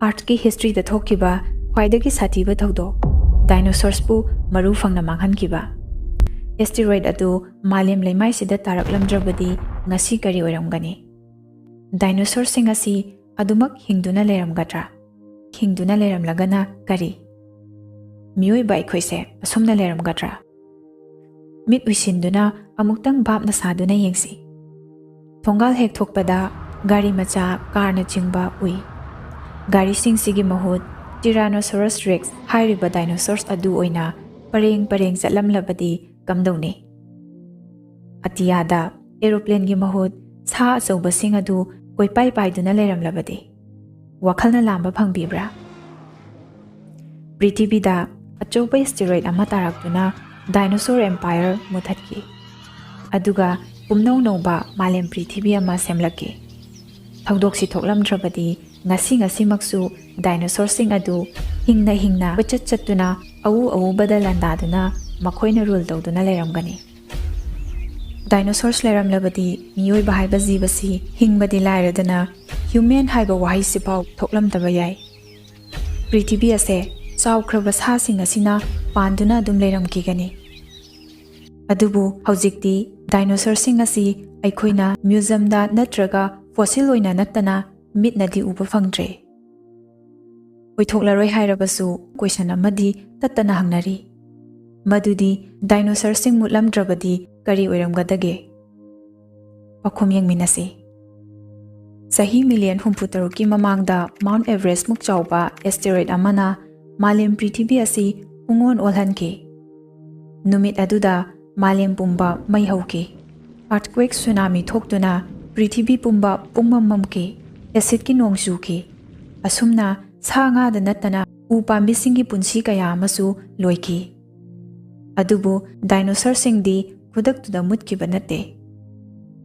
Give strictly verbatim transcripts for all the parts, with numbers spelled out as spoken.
ꯑꯥꯔꯊꯀꯤ ꯍꯤꯁꯇ꯭ꯔꯤꯗ ꯊꯣꯛꯈꯤꯕ ꯈ꯭ꯋꯥꯏꯗꯒꯤ ꯁꯥꯊꯤꯕ ꯊꯧꯗꯣꯛ, ꯗꯥꯏꯅꯣꯁꯣꯔꯁꯄꯨ ꯃꯔꯨ ꯐꯪꯅ ꯃꯥꯡꯍꯟꯈꯤꯕ꯫ ꯑꯦꯁꯇꯤꯔꯣꯏꯗ ꯑꯗꯨ ꯃꯥꯂꯦꯝ ꯂꯩꯃꯥꯏꯁꯤꯗ ꯇꯥꯔꯛꯂꯝꯗ꯭ꯔꯕꯗꯤ ꯉꯁꯤ ꯀꯔꯤ ꯑꯣꯏꯔꯝꯒꯅꯤ? ꯗꯥꯏꯅꯣꯁꯣꯔꯁꯤꯡ ꯑꯁꯤ ꯑꯗꯨꯃꯛ ꯍꯤꯡꯗꯨꯅ ꯂꯩꯔꯝꯒꯗ꯭ꯔꯥ? ꯍꯤꯡꯗꯨꯅ ꯂꯩꯔꯝꯂꯒꯅ ꯀꯔꯤ? ꯃꯤꯑꯣꯏꯕ ꯑꯩꯈꯣꯏꯁꯦ ꯑꯁꯨꯝꯅ ꯂꯩꯔꯝꯒꯗ꯭ꯔꯥ? ꯃꯤꯠ ꯎꯏꯁꯤꯟꯗꯨꯅ ꯑꯃꯨꯛꯇꯪ ꯚꯥꯞꯅ ꯁꯥꯗꯨꯅ ꯌꯦꯡꯁꯤ꯫ ꯊꯣꯡꯒꯥꯜ ꯍꯦꯛ ꯊꯣꯛꯄꯗ ꯒꯥꯔꯤ ꯃꯆꯥ, ꯀꯥꯔꯅꯆꯤꯡꯕ ꯎꯏ꯫ ꯒꯥꯔꯤꯁꯤꯡꯁꯤꯒꯤ ꯃꯍꯨꯠ ꯇꯤꯔꯥꯅꯣꯁꯣꯔꯁ ꯔꯦꯛꯁ ꯍꯥꯏꯔꯤꯕ ꯗꯥꯏꯅꯣꯁꯣꯔꯁ ꯑꯗꯨ ꯑꯣꯏꯅ ꯄꯔꯦꯡ ꯄꯔꯦꯡ ꯆꯠꯂꯝꯂꯕꯗꯤ ꯀꯝꯗꯧꯅꯤ? ꯑꯇꯤꯌꯥꯗ ꯑꯦꯔꯣꯄ꯭ꯂꯦꯟꯒꯤ ꯃꯍꯨꯠ ꯁꯥ ꯑꯆꯧꯕꯁꯤꯡ ꯑꯗꯨ ꯀꯣꯏꯄꯥꯏ ꯄꯥꯏꯗꯨꯅ ꯂꯩꯔꯝꯂꯕꯗꯤ? ꯋꯥꯈꯜꯅ ꯂꯥꯝꯕ ꯐꯪꯕꯤꯕ꯭ꯔꯥ? ꯄ꯭ꯔꯤꯊꯤꯕꯤꯗ ꯑꯆꯧꯕ ꯑꯦꯁꯇꯤꯔꯣꯏꯗ ꯑꯃ ꯇꯥꯔꯛꯇꯨꯅ ꯗꯥꯏꯅꯣꯁꯣꯔ ꯑꯦꯝꯄꯥꯌꯔ ꯃꯨꯊꯠꯈꯤ, ꯑꯗꯨꯒ ꯄꯨꯝꯅꯧ ꯅꯧꯕ ꯃꯥꯂꯦꯝ ꯄ꯭ꯔꯤꯊꯤꯕꯤ ꯑꯃ ꯁꯦꯝꯂꯛꯈꯤ꯫ ꯊꯧꯗꯣꯛꯁꯤ ꯊꯣꯛꯂꯝꯗ꯭ꯔꯕꯗꯤ ꯉꯁꯤ ꯉꯁꯤꯃꯛꯁꯨ ꯗꯥꯏꯅꯣꯁꯣꯔꯁꯤꯡ ꯑꯗꯨ ꯍꯤꯡꯅ ꯍꯤꯡꯅ ꯀꯣꯏꯆꯠ ꯆꯠꯇꯨꯅ ꯑꯎ ꯑꯎꯕꯗ ꯂꯥꯟꯗꯥꯗꯨꯅ ꯃꯈꯣꯏꯅ ꯔꯨꯜ ꯇꯧꯗꯨꯅ ꯂꯩꯔꯝꯒꯅꯤ꯫ ꯗꯥꯏꯅꯣꯁꯣꯔꯁ ꯂꯩꯔꯝꯂꯕꯗꯤ ꯃꯤꯑꯣꯏꯕ ꯍꯥꯏꯕ ꯖꯤꯕꯁꯤ ꯍꯤꯡꯕꯗꯤ ꯂꯥꯏꯔꯗꯅ ꯍ꯭ꯌꯨꯃꯦꯟ ꯍꯥꯏꯕ ꯋꯥꯍꯩꯁꯤꯐꯥꯎ ꯊꯣꯛꯂꯝꯗꯕ ꯌꯥꯏ꯫ ꯄ꯭ꯔꯤꯊꯤꯕꯤ ꯑꯁꯦ ꯆꯥꯎꯈ꯭ꯔꯕ ꯁꯥꯁꯤꯡ ꯑꯁꯤꯅ ꯄꯥꯟꯗꯨꯅ ꯑꯗꯨꯝ ꯂꯩꯔꯝꯈꯤꯒꯅꯤ꯫ ꯑꯗꯨꯕꯨ ꯍꯧꯖꯤꯛꯇꯤ ꯗꯥꯏꯅꯣꯁꯔꯁꯤꯡ ꯑꯁꯤ ꯑꯩꯈꯣꯏꯅ ꯃ꯭ꯌꯨꯖꯝꯗ ꯅꯠꯇ꯭ꯔꯒ ꯐꯣꯁꯤꯜ ꯑꯣꯏꯅ ꯅꯠꯇꯅ ꯃꯤꯠꯅꯗꯤ ꯎꯕ ꯐꯪꯗ꯭ꯔꯦ꯫ ꯑꯣꯏꯊꯣꯛꯂꯔꯣꯏ ꯍꯥꯏꯔꯕꯁꯨ ꯀꯣꯏꯁꯟ ꯑꯃꯗꯤ ꯇꯠꯇꯅ ꯍꯪꯅꯔꯤ, ꯃꯗꯨꯗꯤ ꯗꯥꯏꯅꯣꯁꯔꯁꯤꯡ ꯃꯨꯠꯂꯝꯗ꯭ꯔꯕꯗꯤ ꯀꯔꯤ ꯑꯣꯏꯔꯝꯒꯗꯒꯦ? ꯄꯥꯎꯈꯨꯝ ꯌꯦꯡꯃꯤꯟꯅꯁꯤ꯫ ꯆꯍꯤ ꯃꯤꯂꯤꯌꯟ ꯍꯨꯝꯐꯨ ꯇꯔꯨꯛꯀꯤ ꯃꯃꯥꯡꯗ ꯃꯥꯎꯟꯠ ꯑꯦꯚꯔꯦꯁ꯭ꯠꯃꯨꯛ ꯆꯥꯎꯕ ꯑꯦꯁꯇꯦꯔꯣꯏꯗ ꯑꯃꯅ ꯃꯥꯂꯦꯝ ꯄ꯭ꯔꯤꯊꯤꯕꯤ ꯑꯁꯤ ꯄꯨꯡꯑꯣꯟ ꯑꯣꯜꯍꯟꯈꯤ꯫ ꯅꯨꯃꯤꯠ ꯑꯗꯨꯗ ꯃꯥꯂꯦꯝ ꯄꯨꯝꯕ ꯃꯩ ꯍꯧꯈꯤ꯫ ꯑꯥꯔꯊꯀ꯭ꯋꯦꯛ, ꯁꯨꯅꯥꯃꯤ ꯊꯣꯛꯇꯨꯅ ꯄ꯭ꯔꯤꯊꯤꯕꯤ ꯄꯨꯝꯕ ꯄꯨꯡꯃꯝ ꯃꯝꯈꯤ꯫ ꯑꯦꯁꯤꯗꯀꯤ ꯅꯣꯡ ꯆꯨꯈꯤ꯫ ꯑꯁꯨꯝꯅ ꯁꯥ ꯉꯥꯗ ꯅꯠꯇꯅ ꯎ ꯄꯥꯝꯕꯤꯁꯤꯡꯒꯤ ꯄꯨꯟꯁꯤ ꯀꯌꯥ ꯑꯃꯁꯨ ꯂꯣꯏꯈꯤ꯫ ꯑꯗꯨꯕꯨ ꯗꯥꯏꯅꯣꯁꯔꯁꯤꯡꯗꯤ ꯈꯨꯗꯛꯇꯨꯗ ꯃꯨꯠꯈꯤꯕ ꯅꯠꯇꯦ꯫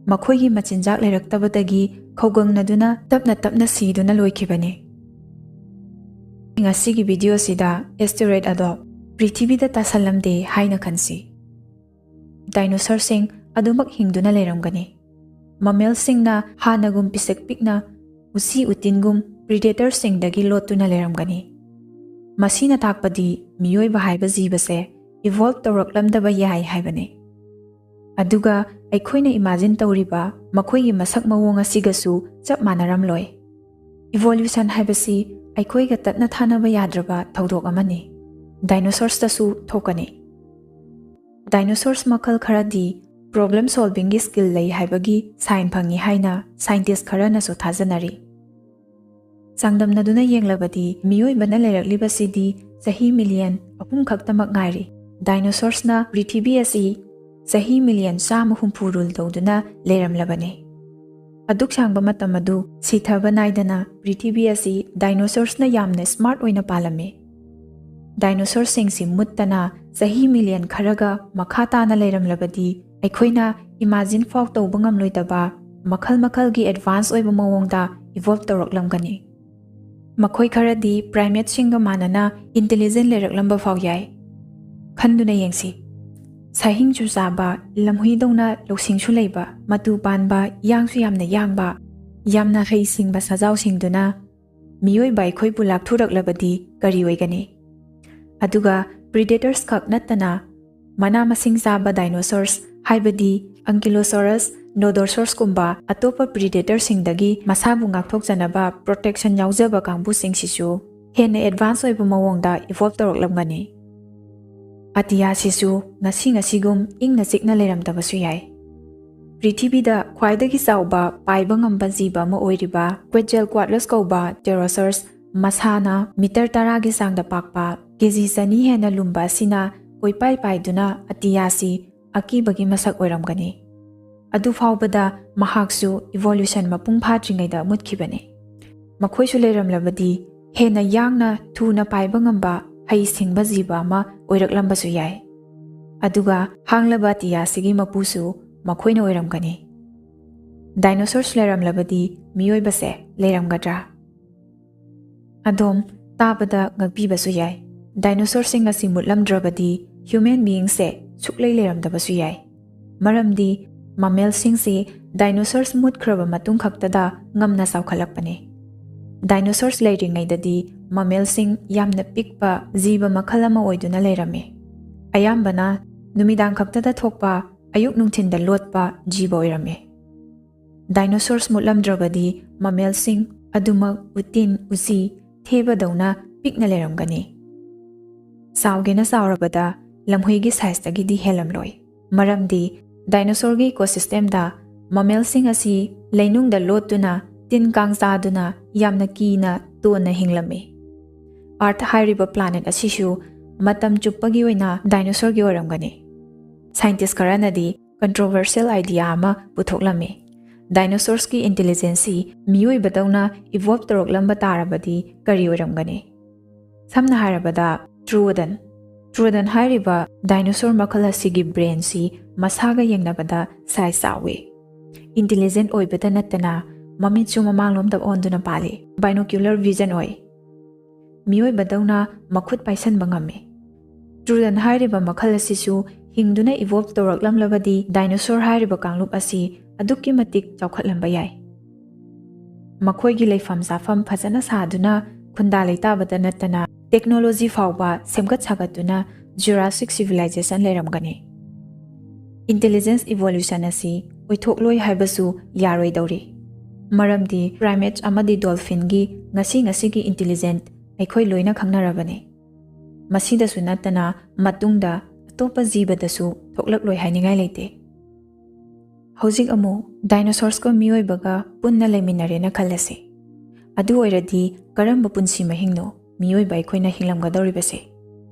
ꯃꯈꯣꯏꯒꯤ ꯃꯆꯤꯟꯖꯥꯛ ꯂꯩꯔꯛꯇꯕꯗꯒꯤ ꯈꯧꯒꯪꯅꯗꯨꯅ ꯇꯞꯅ ꯇꯞꯅ ꯁꯤꯗꯨꯅ ꯂꯣꯏꯈꯤꯕꯅꯤ꯫ ꯉꯁꯤꯒꯤ ꯚꯤꯗꯤꯑꯣꯁꯤꯗ ꯑꯦꯁꯇꯦꯔꯣꯏꯗ ꯑꯗꯣ ꯄ꯭ꯔꯤꯊꯤꯕꯤꯗ ꯇꯥꯁꯜꯂꯝꯗꯦ ꯍꯥꯏꯅ ꯈꯟꯁꯤ꯫ ꯗꯥꯏꯅꯣꯁꯔꯁꯤꯡ ꯑꯗꯨꯃꯛ ꯍꯤꯡꯗꯨꯅ ꯂꯩꯔꯝꯒꯅꯤ꯫ ꯃꯃꯦꯜꯁꯤꯡꯅ ꯍꯥꯟꯅꯒꯨꯝ ꯄꯤꯁꯛ ꯄꯤꯛꯅ ꯎꯆꯤ ꯎꯇꯤꯟꯒꯨꯝ ꯄ꯭ꯔꯤꯗꯦꯇꯔꯁꯤꯡꯗꯒꯤ ꯂꯣꯠꯇꯨꯅ ꯂꯩꯔꯝꯒꯅꯤ꯫ ꯃꯁꯤꯅ ꯇꯥꯛꯄꯗꯤ ꯃꯤꯑꯣꯏꯕ ꯍꯥꯏꯕ ꯖꯤꯕꯁꯦ ꯏꯚꯣꯜꯕ ꯇꯧꯔꯛꯂꯝꯗꯕ ꯌꯥꯏ ꯍꯥꯏꯕꯅꯤ꯫ ꯑꯗꯨꯒ ꯑꯩꯈꯣꯏꯅ ꯏꯃꯥꯖꯤꯟ ꯇꯧꯔꯤꯕ ꯃꯈꯣꯏꯒꯤ ꯃꯁꯛ ꯃꯑꯣꯡ ꯑꯁꯤꯒꯁꯨ ꯆꯞ ꯃꯥꯟꯅꯔꯝꯂꯣꯏ꯫ ꯏꯚꯣꯂꯨꯁꯟ ꯍꯥꯏꯕꯁꯤ ꯑꯩꯈꯣꯏꯒ ꯇꯠꯅ ꯊꯥꯅꯕ ꯌꯥꯗ꯭ꯔꯕ ꯊꯧꯗꯣꯛ ꯑꯃꯅꯤ꯫ ꯗꯥꯏꯅꯣꯁꯣꯔꯁꯇꯁꯨ ꯊꯣꯛꯀꯅꯤ꯫ ꯗꯥꯏꯅꯣꯁꯣꯔꯁ ꯃꯈꯜ ꯈꯔꯗꯤ ꯄ꯭ꯔꯣꯕ꯭ꯂꯦꯝ ꯁꯣꯜꯚꯤꯡꯒꯤ ꯁ꯭ꯀꯤꯜ ꯂꯩ ꯍꯥꯏꯕꯒꯤ ꯁꯥꯏꯟ ꯐꯪꯏ ꯍꯥꯏꯅ ꯁꯥꯏꯟꯇꯤꯁ ꯈꯔꯅꯁꯨ ꯊꯥꯖꯅꯔꯤ꯫ ꯆꯥꯡꯗꯝꯅꯗꯨꯅ ꯌꯦꯡꯂꯕꯗꯤ ꯃꯤꯑꯣꯏꯕꯅ ꯂꯩꯔꯛꯂꯤꯕꯁꯤꯗꯤ ꯆꯍꯤ ꯃꯤꯂꯤꯌꯟ ꯑꯍꯨꯝ ꯈꯛꯇꯃꯛ ꯉꯥꯏꯔꯤ꯫ ꯗꯥꯏꯅꯣꯁꯣꯔꯁꯅ ꯄ꯭ꯔꯤꯊꯤꯕꯤ ꯑꯁꯤ ꯆꯍꯤ ꯃꯤꯂꯤꯌꯟ ꯆꯥꯝꯃ ꯍꯨꯝꯐꯨ ꯔꯨꯜ ꯇꯧꯗꯨꯅ ꯂꯩꯔꯝꯂꯕꯅꯤ꯫ ꯑꯗꯨꯛ ꯁꯥꯡꯕ ꯃꯇꯝ ꯑꯗꯨ ꯁꯤꯊꯕ ꯅꯥꯏꯗꯅ ꯄ꯭ꯔꯤꯊꯤꯕꯤ ꯑꯁꯤ ꯗꯥꯏꯅꯣꯁꯣꯔꯁꯅ ꯌꯥꯝꯅ ꯁ꯭ꯃꯥꯔꯠ ꯑꯣꯏꯅ ꯄꯥꯜꯂꯝꯃꯤ꯫ ꯗꯥꯏꯅꯣꯁꯣꯔꯁꯤꯡꯁꯤ ꯃꯨꯠꯇꯅ ꯆꯍꯤ ꯃꯤꯂꯤꯌꯟ ꯈꯔꯒ ꯃꯈꯥ ꯇꯥꯅ ꯂꯩꯔꯝꯂꯕꯗꯤ ꯑꯩꯈꯣꯏꯅ ꯏꯃꯥꯖꯤꯟ ꯐꯥꯎ ꯇꯧꯕ ꯉꯝꯂꯣꯏꯗꯕ ꯃꯈꯜ ꯃꯈꯜꯒꯤ ꯑꯦꯗꯚꯥꯟꯁ ꯑꯣꯏꯕ ꯃꯑꯣꯡꯗ ꯏꯚꯣꯜꯕ ꯇꯧꯔꯛꯂꯝꯒꯅꯤ꯫ ꯃꯈꯣꯏ ꯈꯔꯗꯤ ꯄ꯭ꯔꯥꯏꯃꯦꯠꯁꯤꯡꯒ ꯃꯥꯟꯅꯅ ꯏꯟꯇꯦꯂꯤꯖꯦꯟ ꯂꯩꯔꯛꯂꯝꯕ ꯐꯥꯎ ꯌꯥꯏ꯫ ꯈꯟꯗꯨꯅ ꯌꯦꯡꯁꯤ꯫ ꯁꯥꯍꯤꯡꯁꯨ ꯆꯥꯕ, ꯂꯝꯍꯨꯏꯗꯧꯅ ꯂꯧꯁꯤꯡꯁꯨ ꯂꯩꯕ, ꯃꯇꯨ ꯄꯥꯟꯕ, ꯌꯥꯡꯁꯨ ꯌꯥꯝꯅ ꯌꯥꯡꯕ, ꯌꯥꯝꯅ ꯍꯩ ꯁꯤꯡꯕ ꯁꯥꯖꯥꯎꯁꯤꯡꯗꯨꯅ ꯃꯤꯑꯣꯏꯕ ꯑꯩꯈꯣꯏꯕꯨ ꯂꯥꯛꯊꯨꯔꯛꯂꯕꯗꯤ ꯀꯔꯤ ꯑꯣꯏꯒꯅꯤ? ꯑꯗꯨꯒ ꯄ꯭ꯔꯤꯗꯦꯇꯔꯁ ꯈꯛ ꯅꯠꯇꯅ ꯃꯅꯥ ꯃꯁꯤꯡ ꯆꯥꯕ ꯗꯥꯏꯅꯣꯁꯣꯔꯁ, ꯍꯥꯏꯕꯗꯤ ꯑꯪꯀꯤꯂꯣꯁꯣꯔꯁ, ꯅꯣꯗꯣꯁꯣꯔꯁꯀꯨꯝꯕ ꯑꯇꯣꯞꯄ ꯄ꯭ꯔꯤꯗꯦꯇꯔꯁꯤꯡꯗꯒꯤ ꯃꯁꯥꯕꯨ ꯉꯥꯛꯊꯣꯛꯆꯅꯕ ꯄ꯭ꯔꯣꯇꯦꯛꯁꯟ ꯌꯥꯎꯖꯕ ꯀꯥꯡꯕꯨꯁꯤꯡꯁꯤꯁꯨ ꯍꯦꯟꯅ ꯑꯦꯗꯚꯥꯟꯁ ꯑꯣꯏꯕ ꯃꯑꯣꯡꯗ ꯏꯚꯣꯜꯕ ꯇꯧꯔꯛꯂꯝꯒꯅꯤ꯫ ꯑꯇꯤꯌꯥꯁꯤꯁꯨ ꯉꯁꯤ ꯉꯁꯤꯒꯨꯝ ꯏꯪꯅ ꯆꯤꯛꯅ ꯂꯩꯔꯝꯗꯕꯁꯨ ꯌꯥꯏ꯫ ꯄ꯭ꯔꯤꯊꯤꯕꯤꯗ ꯈ꯭ꯋꯥꯏꯗꯒꯤ ꯆꯥꯎꯕ ꯄꯥꯏꯕ ꯉꯝꯕ ꯖꯤꯕ ꯑꯃ ꯑꯣꯏꯔꯤꯕ ꯀ꯭ꯋꯦꯠꯖꯦꯜꯀ꯭ꯋꯥꯠꯂꯁ ꯀꯧꯕ ꯄ꯭ꯇꯦꯔꯣꯁꯣꯔꯁ, ꯃꯁꯥꯅ ꯃꯤꯇꯔ ꯇꯔꯥꯒꯤ ꯆꯥꯡꯗ ꯄꯥꯛꯄ, ꯀꯦꯖꯤ ꯆꯅꯤ ꯍꯦꯟꯅ ꯂꯨꯝꯕ ꯑꯁꯤꯅ ꯀꯣꯏꯄꯥꯏ ꯄꯥꯏꯗꯨꯅ ꯑꯇꯤꯌꯥꯁꯤ ꯑꯀꯤꯕꯒꯤ ꯃꯁꯛ ꯑꯣꯏꯔꯝꯒꯅꯤ꯫ ꯑꯗꯨ ꯐꯥꯎꯕꯗ ꯃꯍꯥꯛꯁꯨ ꯏꯚꯣꯂꯨꯁꯟ ꯃꯄꯨꯡ ꯐꯥꯗ꯭ꯔꯤꯉꯩꯗ ꯃꯨꯠꯈꯤꯕꯅꯤ꯫ ꯃꯈꯣꯏꯁꯨ ꯂꯩꯔꯝꯂꯕꯗꯤ ꯍꯦꯟꯅ ꯌꯥꯡꯅ ꯊꯨꯅ ꯄꯥꯏꯕ ꯉꯝꯕ ꯍꯩ ꯁꯤꯡꯕ ꯖꯤꯕ ꯑꯃ ꯑꯣꯏꯔꯛꯂꯝꯕꯁꯨ ꯌꯥꯏ꯫ ꯑꯗꯨꯒ ꯍꯥꯡꯂꯕ ꯑꯇꯤꯌꯥꯁꯤꯒꯤ ꯃꯄꯨꯁꯨ ꯃꯈꯣꯏꯅ ꯑꯣꯏꯔꯝꯒꯅꯤ꯫ ꯗꯥꯏꯅꯣꯁꯣꯔꯁ ꯂꯩꯔꯝꯂꯕꯗꯤ ꯃꯤꯑꯣꯏꯕꯁꯦ ꯂꯩꯔꯝꯒꯗ꯭ꯔꯥ? ꯑꯗꯣꯝ ꯇꯥꯕꯗ ꯉꯛꯄꯤꯕꯁꯨ ꯌꯥꯏ꯫ ꯗꯥꯏꯅꯣꯁꯣꯔꯁꯤꯡ ꯑꯁꯤ ꯃꯨꯠꯂꯝꯗ꯭ꯔꯕꯗꯤ ꯍ꯭ꯌꯨꯃꯦꯟ ꯕꯤꯌꯤꯡꯁꯦ ꯁꯨꯛꯂꯩ ꯂꯩꯔꯝꯗꯕꯁꯨ ꯌꯥꯏ꯫ ꯃꯔꯝꯗꯤ ꯃꯃꯦꯜꯁꯤꯡꯁꯤ ꯗꯥꯏꯅꯣꯁꯣꯔꯁ ꯃꯨꯠꯈ꯭ꯔꯕ ꯃꯇꯨꯡ ꯈꯛꯇꯗ ꯉꯝꯅ ꯆꯥꯎꯈꯠꯂꯛꯄꯅꯤ꯫ Dinosaurs ꯂꯩꯔꯤꯉꯩꯗꯗꯤ mammalꯁꯤꯡ ꯌꯥꯝꯅ ꯄꯤꯛꯄ ꯖꯤꯕ ꯃꯈꯜ ꯑꯃ ꯑꯣꯏꯗꯨꯅ ꯂꯩꯔꯝꯃꯤ꯫ ꯑꯌꯥꯝꯕꯅ ꯅꯨꯃꯤꯗꯥꯡ ꯈꯛꯇꯗ ꯊꯣꯛꯄ, ꯑꯌꯨꯛ ꯅꯨꯡꯊꯤꯟꯗ ꯂꯣꯠꯄ ꯖꯤꯕ ꯑꯣꯏꯔꯝꯃꯤ꯫ Dinosaurs ꯃꯨꯠꯂꯝꯗ꯭ꯔꯕꯗꯤ mammalꯁꯤꯡ ꯑꯗꯨꯃꯛ ꯎꯇꯤꯟ, ꯎꯆꯤ, ꯊꯦꯕꯗꯧꯅ ꯄꯤꯛꯅ ꯂꯩꯔꯝꯒꯅꯤ꯫ ꯆꯥꯎꯒꯦꯅ ꯆꯥꯎꯔꯕꯗ ꯂꯝꯍꯨꯏꯒꯤ sizeꯇꯒꯤꯗꯤ ꯍꯦꯜꯂꯝꯂꯣꯏ꯫ ꯃꯔꯝꯗꯤ dinosaurꯒꯤ ecosystemꯗ mammalꯁꯤꯡ ꯑꯁꯤ ꯂꯩꯅꯨꯡꯗ ꯂꯣꯠꯇꯨꯅ, ꯇꯤꯟ ꯀꯥꯡ ꯆꯥꯗꯨꯅ ꯌꯥꯝꯅ ꯀꯤꯅ ꯇꯣꯟꯅ ꯍꯤꯡꯂꯝꯃꯤ꯫ Earth ꯍꯥꯏꯔꯤꯕ planet ꯑꯁꯤꯁꯨ ꯃꯇꯝ ꯆꯨꯞꯄꯒꯤ ꯑꯣꯏꯅ dinosaurꯒꯤ ꯑꯣꯏꯔꯝꯒꯅꯤ꯫ Scientist ꯈꯔꯅꯗꯤ controversial idea ꯑꯃ ꯄꯨꯊꯣꯛꯂꯝꯃꯤ꯫ Dinosaurs ꯀꯤ intelligence ꯁꯤ ꯃꯤꯑꯣꯏꯕꯗꯧꯅ evolve ꯇꯧꯔꯛꯂꯝꯕ ꯇꯥꯔꯕꯗꯤ ꯀꯔꯤ ꯑꯣꯏꯔꯝꯒꯅꯤ? ꯁꯝꯅ ꯍꯥꯏꯔꯕꯗ, Troodon꯫ Troodon ꯍꯥꯏꯔꯤꯕ dinosaur ꯃꯈꯜ ꯑꯁꯤꯒꯤ brain ꯁꯤ ꯃꯁꯥꯒ ꯌꯦꯡꯅꯕꯗ size ꯆꯥꯎꯏ꯫ Intelligent ꯑꯣꯏꯕꯇ ꯅꯠꯇꯅ ꯃꯃꯤꯠꯁꯨ ꯃꯃꯥꯡꯂꯣꯝꯗ ꯑꯣꯟꯗꯨꯅ ꯄꯥꯜꯂꯤ꯫ Binocular vision ꯑꯣꯏ꯫ ꯃꯤꯑꯣꯏꯕꯗꯧꯅ ꯃꯈꯨꯠ ꯄꯥꯏꯁꯟꯕ ꯉꯝꯃꯤ꯫ Troodon ꯍꯥꯏꯔꯤꯕ ꯃꯈꯜ ꯑꯁꯤꯁꯨ ꯍꯤꯡꯗꯨꯅ evolve ꯇꯧꯔꯛꯂꯝꯂꯕꯗꯤ dinosaur ꯍꯥꯏꯔꯤꯕ ꯀꯥꯡꯂꯨꯞ ꯑꯁꯤ ꯑꯗꯨꯛꯀꯤ ꯃꯇꯤꯛ ꯆꯥꯎꯈꯠꯂꯝꯕ ꯌꯥꯏ꯫ ꯃꯈꯣꯏꯒꯤ ꯂꯩꯐꯝ ꯆꯥꯐꯝ ꯐꯖꯅ ꯁꯥꯗꯨꯅ ꯈꯨꯟꯗꯥ ꯂꯩꯇꯥꯕꯇ ꯅꯠꯇꯅ technology ꯐꯥꯎꯕ ꯁꯦꯝꯒꯠ ꯁꯥꯒꯠꯇꯨꯅ Jurassic civilization ꯂꯩꯔꯝꯒꯅꯤ꯫ Intelligence evolution ꯑꯁꯤ ꯑꯣꯏꯊꯣꯛꯂꯣꯏ ꯍꯥꯏꯕꯁꯨ ꯌꯥꯔꯣꯏꯗꯧꯔꯤ꯫ ꯃꯔꯝꯗꯤ primates ꯑꯃꯗꯤ dolphinꯒꯤ ꯉꯁꯤ ꯉꯁꯤꯒꯤ intelligent ꯑꯩꯈꯣꯏ ꯂꯣꯏꯅ ꯈꯪꯅꯔꯕꯅꯤ꯫ ꯃꯁꯤꯗꯁꯨ ꯅꯠꯇꯅ ꯃꯇꯨꯡꯗ ꯑꯇꯣꯞꯄ ꯖꯤꯕꯗꯁꯨ ꯊꯣꯛꯂꯛꯂꯣꯏ ꯍꯥꯏꯅꯤꯡꯉꯥꯏ ꯂꯩꯇꯦ꯫ ꯍꯧꯖꯤꯛ ꯑꯃꯨꯛ dinosaurs ꯀ ꯃꯤꯑꯣꯏꯕꯒ ꯄꯨꯟꯅ ꯂꯩꯃꯤꯟꯅꯔꯦꯅ ꯈꯜꯂꯁꯤ꯫ ꯑꯗꯨ ꯑꯣꯏꯔꯗꯤ ꯀꯔꯝꯕ ꯄꯨꯟꯁꯤ ꯃꯍꯤꯡꯅꯣ ꯃꯤꯑꯣꯏꯕ ꯑꯩꯈꯣꯏꯅ ꯍꯤꯡꯂꯝꯒꯗꯧꯔꯤꯕꯁꯦ?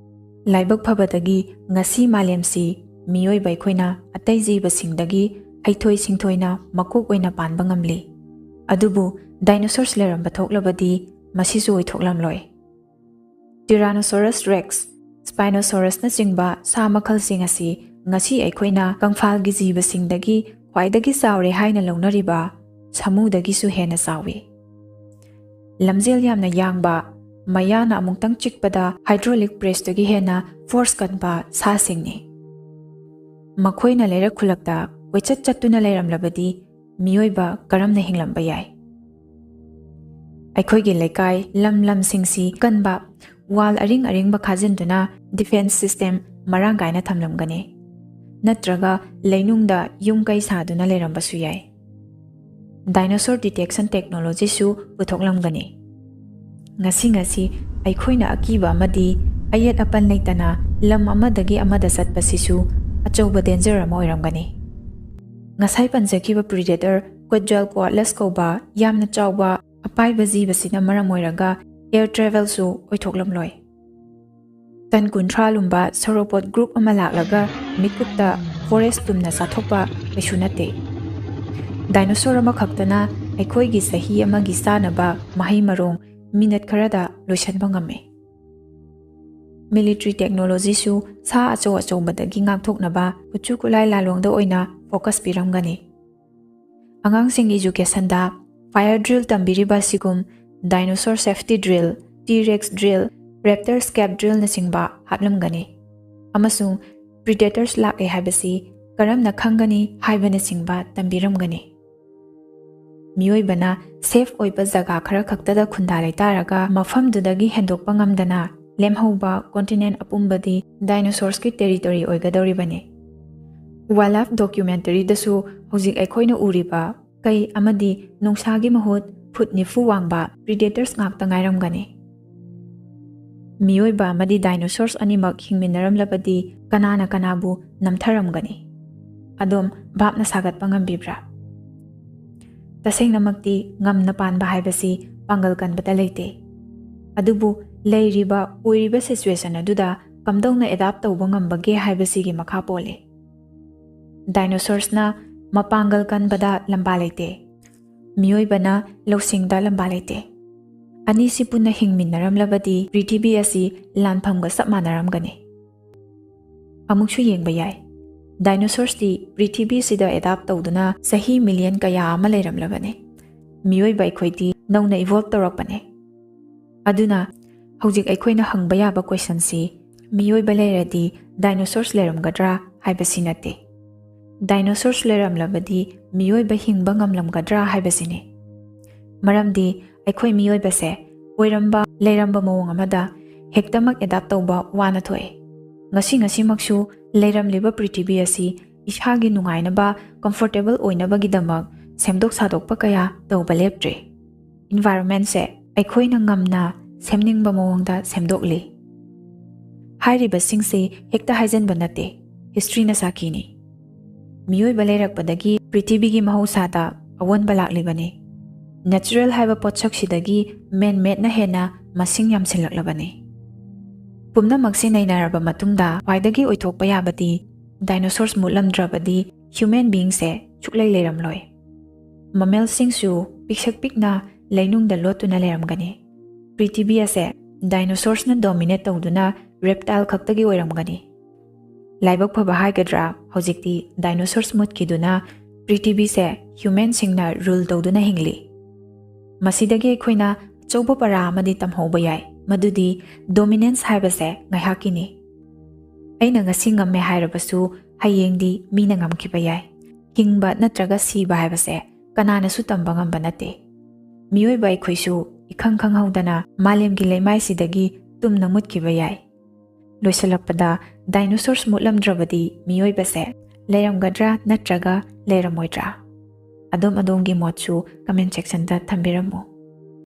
ꯂꯥꯏꯕꯛ ꯐꯕꯗꯒꯤ ꯉꯁꯤ ꯃꯥꯂꯦꯝꯁꯤ ꯃꯤꯑꯣꯏꯕ ꯑꯩꯈꯣꯏꯅ ꯑꯇꯩ ꯖꯤꯕꯁꯤꯡꯗꯒꯤ ꯍꯩꯊꯣꯏ ꯁꯤꯡꯊꯣꯏꯅ ꯃꯀꯣꯛ ꯑꯣꯏꯅ ꯄꯥꯟꯕ ꯉꯝꯂꯤ꯫ ꯑꯗꯨꯕꯨ dinosaurs ꯂꯩꯔꯝꯕ ꯊꯣꯛꯂꯕꯗꯤ ꯃꯁꯤꯁꯨ ꯑꯣꯏꯊꯣꯛꯂꯝꯂꯣꯏ꯫ Tyrannosaurus rex, Spinosaurus ꯅꯆꯤꯡꯕ ꯁꯥ ꯃꯈꯜꯁꯤꯡ ꯑꯁꯤ ꯉꯁꯤ ꯑꯩꯈꯣꯏꯅ ꯀꯪꯐꯥꯜꯒꯤ ꯖꯤꯕꯁꯤꯡꯗꯒꯤ ꯈ꯭ꯋꯥꯏꯗꯒꯤ ꯆꯥꯎꯔꯦ ꯍꯥꯏꯅ ꯂꯧꯅꯔꯤꯕ ꯁꯥꯃꯨꯗꯒꯤꯁꯨ ꯍꯦꯟꯅ ꯆꯥꯎꯏ꯫ ꯂꯝꯖꯦꯜ ꯌꯥꯝꯅ ꯌꯥꯡꯕ, ꯃꯌꯥꯅ ꯑꯃꯨꯛꯇꯪ ꯆꯤꯛꯄꯗ hydraulic press ꯇꯒꯤ ꯍꯦꯟꯅ force ꯀꯟꯕ ꯁꯥꯁꯤꯡꯅꯤ꯫ ꯃꯈꯣꯏꯅ ꯂꯩꯔꯛ ꯈꯨꯜꯂꯛꯇ ꯀꯣꯏꯆꯠ ꯆꯠꯇꯨꯅ ꯂꯩꯔꯝꯂꯕꯗꯤ ꯃꯤꯑꯣꯏꯕ ꯀꯔꯝꯅ ꯍꯤꯡꯂꯝꯕ ꯌꯥꯏ? ꯑꯩꯈꯣꯏꯒꯤ ꯂꯩꯀꯥꯏ, ꯂꯝ ꯂꯝꯁꯤꯡꯁꯤ ꯀꯟꯕ ꯋꯥꯜ ꯑꯔꯤꯡ ꯑꯔꯤꯡꯕ ꯈꯥꯖꯤꯟꯗꯨꯅ ꯗꯤꯐꯦꯟꯁ ꯁꯤꯁꯇꯦꯝ ꯃꯔꯥꯡ ꯀꯥꯏꯅ ꯊꯝꯂꯝꯒꯅꯤ꯫ ꯅꯠꯇ꯭ꯔꯒ ꯂꯩꯅꯨꯡꯗ ꯌꯨꯝ ꯀꯩ ꯁꯥꯗꯨꯅ ꯂꯩꯔꯝꯕꯁꯨ ꯌꯥꯏ꯫ ꯗꯥꯏꯅꯣꯁꯣꯔ ꯗꯤꯇꯦꯛꯁꯟ ꯇꯦꯛꯅꯣꯂꯣꯖꯤꯁꯨ ꯄꯨꯊꯣꯛꯂꯝꯒꯅꯤ꯫ ꯉꯁꯤ ꯉꯁꯤ ꯑꯩꯈꯣꯏꯅ ꯑꯀꯤꯕ ꯑꯃꯗꯤ ꯑꯌꯦꯠ ꯑꯄꯟ ꯂꯩꯇꯅ ꯂꯝ ꯑꯃꯗꯒꯤ ꯑꯃꯗ ꯆꯠꯄꯁꯤꯁꯨ ꯑꯆꯧꯕ ꯗꯦꯟꯖꯔ ꯑꯃ ꯑꯣꯏꯔꯝꯒꯅꯤ꯫ ꯉꯁꯥꯏ ꯄꯟꯖꯈꯤꯕ ꯄ꯭ꯔꯤꯗꯦꯇꯔ ꯀ꯭ꯋꯦꯠꯖꯥꯜꯀꯣꯑꯥꯠꯂꯁ ꯀꯧꯕ ꯌꯥꯝꯅ ꯆꯥꯎꯕ ꯑꯄꯥꯏꯕ ꯖꯤꯕꯁꯤꯅ ꯃꯔꯝ ꯑꯣꯏꯔꯒ ꯑꯦꯌꯔ ꯇ꯭ꯔꯦꯚꯦꯜꯁꯨ ꯑꯣꯏꯊꯣꯛꯂꯝꯂꯣꯏ꯫ ꯇꯟ ꯀꯨꯟꯊ꯭ꯔꯥ ꯂꯨꯝꯕ ꯁꯣꯔꯣꯄꯣꯠ ꯒ꯭ꯔꯨꯞ ꯑꯃ ꯂꯥꯛꯂꯒ ꯃꯤꯠꯀꯨꯞꯇ ꯐꯣꯔꯦꯁ ꯇꯨꯝꯅ ꯆꯥꯊꯣꯛꯄ ꯀꯩꯁꯨ ꯅꯠꯇꯦ꯫ ꯗꯥꯏꯅꯣꯁꯣꯔ ꯑꯃꯈꯛꯇꯅ ꯑꯩꯈꯣꯏꯒꯤ ꯆꯍꯤ ꯑꯃꯒꯤ ꯆꯥꯅꯕ ꯃꯍꯩ ꯃꯔꯣꯡ ꯃꯤꯅꯠ ꯈꯔꯗ ꯂꯣꯏꯁꯤꯟꯕ ꯉꯝꯃꯤ꯫ ꯃꯤꯂꯤꯇ꯭ꯔꯤ ꯇꯦꯛꯅꯣꯂꯣꯖꯤꯁꯨ ꯁꯥ ꯑꯆꯧ ꯑꯆꯧꯕꯗꯒꯤ ꯉꯥꯛꯊꯣꯛꯅꯕ ꯈꯨꯠꯁꯨ ꯈꯨꯠꯂꯥꯏ ꯂꯥꯂꯣꯡꯗ ꯑꯣꯏꯅ ꯐꯣꯀꯁ ꯄꯤꯔꯝꯒꯅꯤ꯫ ꯑꯉꯥꯡꯁꯤꯡꯒꯤ ꯏꯖꯨꯀꯦꯁꯟꯗ ꯐꯥꯌꯔ ꯗ꯭ꯔꯤꯜ ꯇꯝꯕꯤꯔꯤꯕ ꯑꯁꯤꯒꯨꯝ dinosaur safety drill, T rex drill, raptor escape ꯗ꯭ꯔꯤꯜꯅꯆꯤꯡꯕ ꯍꯥꯞꯂꯝꯒꯅꯤ꯫ ꯑꯃꯁꯨꯡ ꯄ꯭ꯔꯤꯗꯦꯇꯔꯁ ꯂꯥꯛꯂꯦ ꯍꯥꯏꯕꯁꯤ ꯀꯔꯝꯅ ꯈꯪꯒꯅꯤ ꯍꯥꯏꯕꯅꯆꯤꯡꯕ ꯇꯝꯕꯤꯔꯝꯒꯅꯤ꯫ ꯃꯤꯑꯣꯏꯕꯅ ꯁꯦꯐ ꯑꯣꯏꯕ ꯖꯒꯥ ꯈꯔ ꯈꯛꯇꯗ ꯈꯨꯟꯗꯥ ꯂꯩꯇꯥꯔꯒ ꯃꯐꯝꯗꯨꯗꯒꯤ ꯍꯦꯟꯗꯣꯛꯄ ꯉꯝꯗꯅ ꯂꯦꯝꯍꯧꯕ ꯀꯣꯟꯇꯤꯅꯦꯟ ꯑꯄꯨꯝꯕꯗꯤ ꯗꯥꯏꯅꯣꯁꯣꯔꯁꯀꯤ ꯇꯦꯔꯤꯇꯣꯔꯤ ꯑꯣꯏꯒꯗꯧꯔꯤꯕꯅꯤ꯫ ꯋꯥꯏꯜꯗꯂꯥꯏꯐ ꯗꯣꯀ꯭ꯌꯨꯃꯦꯟꯇꯔꯤꯗꯁꯨ ꯍꯧꯖꯤꯛ ꯑꯩꯈꯣꯏꯅ ꯎꯔꯤꯕ ꯀꯩ ꯑꯃꯗꯤ ꯅꯣꯡꯁꯥꯒꯤ ꯃꯍꯨꯠ ꯐꯨꯠ ꯅꯤꯐꯨ ꯋꯥꯡꯕ ꯄ꯭ꯔꯤꯗꯦꯇꯔꯁ ꯉꯥꯛꯇ ꯉꯥꯏꯔꯝꯒꯅꯤ꯫ ꯃꯤꯑꯣꯏꯕ ꯑꯃꯗꯤ ꯗꯥꯏꯅꯣꯁꯣꯔꯁ ꯑꯅꯤꯃꯛ ꯍꯤꯡꯃꯤꯟꯅꯔꯝꯂꯕꯗꯤ ꯀꯅꯥꯅ ꯀꯅꯥꯕꯨ ꯅꯝꯊꯔꯝꯒꯅꯤ? ꯑꯗꯣꯝ ꯚꯥꯞꯅ ꯁꯥꯒꯠꯄ ꯉꯝꯕꯤꯕ꯭ꯔꯥ? ꯇꯁꯦꯡꯅꯃꯛꯇꯤ ꯉꯝꯅ ꯄꯥꯟꯕ ꯍꯥꯏꯕꯁꯤ ꯄꯥꯡꯒꯜ ꯀꯟꯕꯗ ꯂꯩꯇꯦ꯫ ꯑꯗꯨꯕꯨ ꯂꯩꯔꯤꯕ, ꯑꯣꯏꯔꯤꯕ ꯁꯤꯆꯨꯋꯦꯁꯟ ꯑꯗꯨꯗ ꯀꯝꯗꯧꯅ ꯑꯦꯗꯥꯞ ꯇꯧꯕ ꯉꯝꯕꯒꯦ ꯍꯥꯏꯕꯁꯤꯒꯤ ꯃꯈꯥ ꯄꯣꯜꯂꯤ꯫ ꯗꯥꯏꯅꯣꯁꯣꯔꯁꯅ ꯃꯄꯥꯡꯒꯜ ꯀꯟꯕꯗ ꯂꯝꯕꯥ ꯂꯩꯇꯦ꯫ ꯃꯤꯑꯣꯏꯕꯅ ꯂꯧꯁꯤꯡꯗ ꯂꯝꯕꯥ ꯂꯩꯇꯦ꯫ ꯑꯅꯤꯁꯤ ꯄꯨꯟꯅ ꯍꯤꯡꯃꯤꯟꯅꯔꯝꯂꯕꯗꯤ ꯄ꯭ꯔꯤꯊꯤꯕꯤ ꯑꯁꯤ ꯂꯥꯟꯐꯝꯒ ꯆꯞ ꯃꯥꯟꯅꯔꯝꯒꯅꯤ꯫ ꯑꯃꯨꯛꯁꯨ ꯌꯦꯡꯕ ꯌꯥꯏ, ꯗꯥꯏꯅꯣꯁꯣꯔꯁꯇꯤ ꯄ꯭ꯔꯤꯊꯤꯕꯤꯁꯤꯗ ꯑꯦꯗꯥꯞ ꯇꯧꯗꯨꯅ ꯆꯍꯤ ꯃꯤꯂꯤꯌꯟ ꯀꯌꯥ ꯑꯃ ꯂꯩꯔꯝꯂꯕꯅꯤ꯫ ꯃꯤꯑꯣꯏꯕ ꯑꯩꯈꯣꯏꯗꯤ ꯅꯧꯅ ꯏꯚꯣꯜꯕ ꯇꯧꯔꯛꯄꯅꯤ꯫ ꯑꯗꯨꯅ ꯍꯧꯖꯤꯛ ꯑꯩꯈꯣꯏꯅ ꯍꯪꯕ ꯌꯥꯕ ꯀꯣꯏꯁꯟꯁꯤ, ꯃꯤꯑꯣꯏꯕ ꯂꯩꯔꯗꯤ ꯗꯥꯏꯅꯣꯁꯣꯔꯁ ꯂꯩꯔꯝꯒꯗ꯭ꯔꯥ ꯍꯥꯏꯕꯁꯤ ꯅꯠꯇꯦ꯫ ꯗꯥꯏꯅꯣꯁꯣꯔꯁ ꯂꯩꯔꯝꯂꯕꯗꯤ ꯃꯤꯑꯣꯏꯕ ꯍꯤꯡꯕ ꯉꯝꯂꯝꯒꯗ꯭ꯔꯥ ꯍꯥꯏꯕꯁꯤꯅꯤ꯫ ꯃꯔꯝꯗꯤ ꯑꯩꯈꯣꯏ ꯃꯤꯑꯣꯏꯕꯁꯦ ꯑꯣꯏꯔꯝꯕ ꯂꯩꯔꯝꯕ ꯃꯑꯣꯡ ꯑꯃꯗ ꯍꯦꯛꯇꯃꯛ ꯑꯦꯗꯥꯞ ꯇꯧꯕ ꯋꯥꯅ ꯊꯣꯛꯑꯦ꯫ ꯉꯁꯤ ꯉꯁꯤꯃꯛꯁꯨ ꯂꯩꯔꯝꯂꯤꯕ ꯄ꯭ꯔꯤꯊꯤꯕꯤ ꯑꯁꯤ ꯏꯁꯥꯒꯤ ꯅꯨꯡꯉꯥꯏꯅꯕ, ꯀꯝꯐꯣꯔꯇꯦꯕꯜ ꯑꯣꯏꯅꯕꯒꯤꯗꯃꯛ ꯁꯦꯝꯗꯣꯛ ꯁꯥꯗꯣꯛꯄ ꯀꯌꯥ ꯇꯧꯕ ꯂꯦꯞꯇ꯭ꯔꯤ꯫ ꯏꯟꯚꯥꯏꯔꯣꯟꯃꯦꯟꯁꯦ ꯑꯩꯈꯣꯏꯅ ꯉꯝꯅ ꯁꯦꯝꯅꯤꯡꯕ ꯃꯑꯣꯡꯗ ꯁꯦꯝꯗꯣꯛꯂꯤ꯫ ꯍꯥꯏꯔꯤꯕꯁꯤꯡꯁꯤ ꯍꯦꯛꯇ ꯍꯥꯏꯖꯟꯕ ꯅꯠꯇꯦ, ꯍꯤꯁꯇ꯭ꯔꯤꯅ ꯁꯥꯈꯤꯅꯤ꯫ ꯃꯤꯑꯣꯏꯕ ꯂꯩꯔꯛꯄꯗꯒꯤ ꯄ꯭ꯔꯤꯊꯤꯕꯤꯒꯤ ꯃꯍꯧꯁꯥꯗ ꯑꯑꯣꯟꯕ ꯂꯥꯛꯂꯤꯕꯅꯤ꯫ ꯅꯦꯆꯔꯦꯜ ꯍꯥꯏꯕ ꯄꯣꯠꯁꯛꯁꯤꯗꯒꯤ ꯃꯦꯟꯃꯦꯗꯅ ꯍꯦꯟꯅ ꯃꯁꯤꯡ ꯌꯥꯝꯁꯤꯜꯂꯛꯂꯕꯅꯤ꯫ ꯄꯨꯝꯅꯃꯛꯁꯤ ꯅꯩꯅꯔꯕ ꯃꯇꯨꯡꯗ ꯈ꯭ꯋꯥꯏꯗꯒꯤ ꯑꯣꯏꯊꯣꯛꯄ ꯌꯥꯕꯗꯤ ꯗꯥꯏꯅꯣꯁꯣꯔꯁ ꯃꯨꯠꯂꯝꯗ꯭ꯔꯕꯗꯤ ꯍ꯭ꯌꯨꯃꯦꯟ ꯕꯤꯡꯁꯦ ꯁꯨꯛꯂꯩ ꯂꯩꯔꯝꯂꯣꯏ꯫ ꯃꯃꯦꯜꯁꯤꯡꯁꯨ ꯄꯤꯛꯁꯛ ꯄꯤꯛꯅ ꯂꯩꯅꯨꯡꯗ ꯂꯣꯠꯇꯨꯅ ꯂꯩꯔꯝꯒꯅꯤ꯫ ꯄ꯭ꯔꯤꯊꯤꯕꯤ ꯑꯁꯦ ꯗꯥꯏꯅꯣꯁꯣꯔꯁꯅ ꯗꯣꯃꯤꯅꯦꯠ ꯇꯧꯗꯨꯅ ꯔꯦꯞꯇꯥꯏꯜ ꯈꯛꯇꯒꯤ ꯑꯣꯏꯔꯝꯒꯅꯤ꯫ ꯂꯥꯏꯕꯛ ꯐꯕ ꯍꯥꯏꯒꯗ꯭ꯔꯥ, ꯍꯧꯖꯤꯛꯇꯤ ꯗꯥꯏꯅꯣꯁꯣꯔꯁ ꯃꯨꯠꯈꯤꯗꯨꯅ ꯄ꯭ꯔꯤꯊꯤꯕꯤꯁꯦ ꯍ꯭ꯌꯨꯃꯦꯟꯁꯤꯡꯅ ꯔꯨꯜ ꯇꯧꯗꯨꯅ ꯍꯤꯡꯂꯤ꯫ ꯃꯁꯤꯗꯒꯤ ꯑꯩꯈꯣꯏꯅ ꯑꯆꯧꯕ ꯄꯔꯥ ꯑꯃꯗꯤ ꯇꯝꯍꯧꯕ ꯌꯥꯏ, ꯃꯗꯨꯗꯤ ꯗꯣꯃꯤꯅꯦꯟꯁ ꯍꯥꯏꯕꯁꯦ ꯉꯥꯏꯍꯥꯛꯀꯤꯅꯤ꯫ ꯑꯩꯅ ꯉꯁꯤ ꯉꯝꯃꯦ ꯍꯥꯏꯔꯕꯁꯨ ꯍꯌꯦꯡꯗꯤ ꯃꯤꯅ ꯉꯝꯈꯤꯕ ꯌꯥꯏ꯫ ꯍꯤꯡꯕ ꯅꯠꯇ꯭ꯔꯒ ꯁꯤꯕ ꯍꯥꯏꯕꯁꯦ ꯀꯅꯥꯅꯁꯨ ꯇꯝꯕ ꯉꯝꯕ ꯅꯠꯇꯦ꯫ ꯃꯤꯑꯣꯏꯕ ꯑꯩꯈꯣꯏꯁꯨ ꯏꯈꯪ ꯈꯪꯍꯧꯗꯅ ꯃꯥꯂꯦꯝꯒꯤ ꯂꯩꯃꯥꯏꯁꯤꯗꯒꯤ ꯇꯨꯝꯅ ꯃꯨꯠꯈꯤꯕ ꯌꯥꯏ꯫ ꯂꯣꯏꯁꯤꯜꯂꯛꯄꯗ, ꯗꯥꯏꯅꯣꯁꯣꯔꯁ ꯃꯨꯠꯂꯝꯗ꯭ꯔꯕꯗꯤ ꯃꯤꯑꯣꯏꯕꯁꯦ ꯂꯩꯔꯝꯒꯗ꯭ꯔꯥ ꯅꯠꯇ꯭ꯔꯒ ꯂꯩꯔꯝꯃꯣꯏꯗ꯭ꯔꯥ? ꯑꯗꯣꯝ ꯑꯗꯣꯝꯒꯤ ꯃꯣꯠꯁꯨ ꯀꯃꯦꯟ ꯁꯦꯛꯁꯟꯗ ꯊꯝꯕꯤꯔꯝꯃꯨ꯫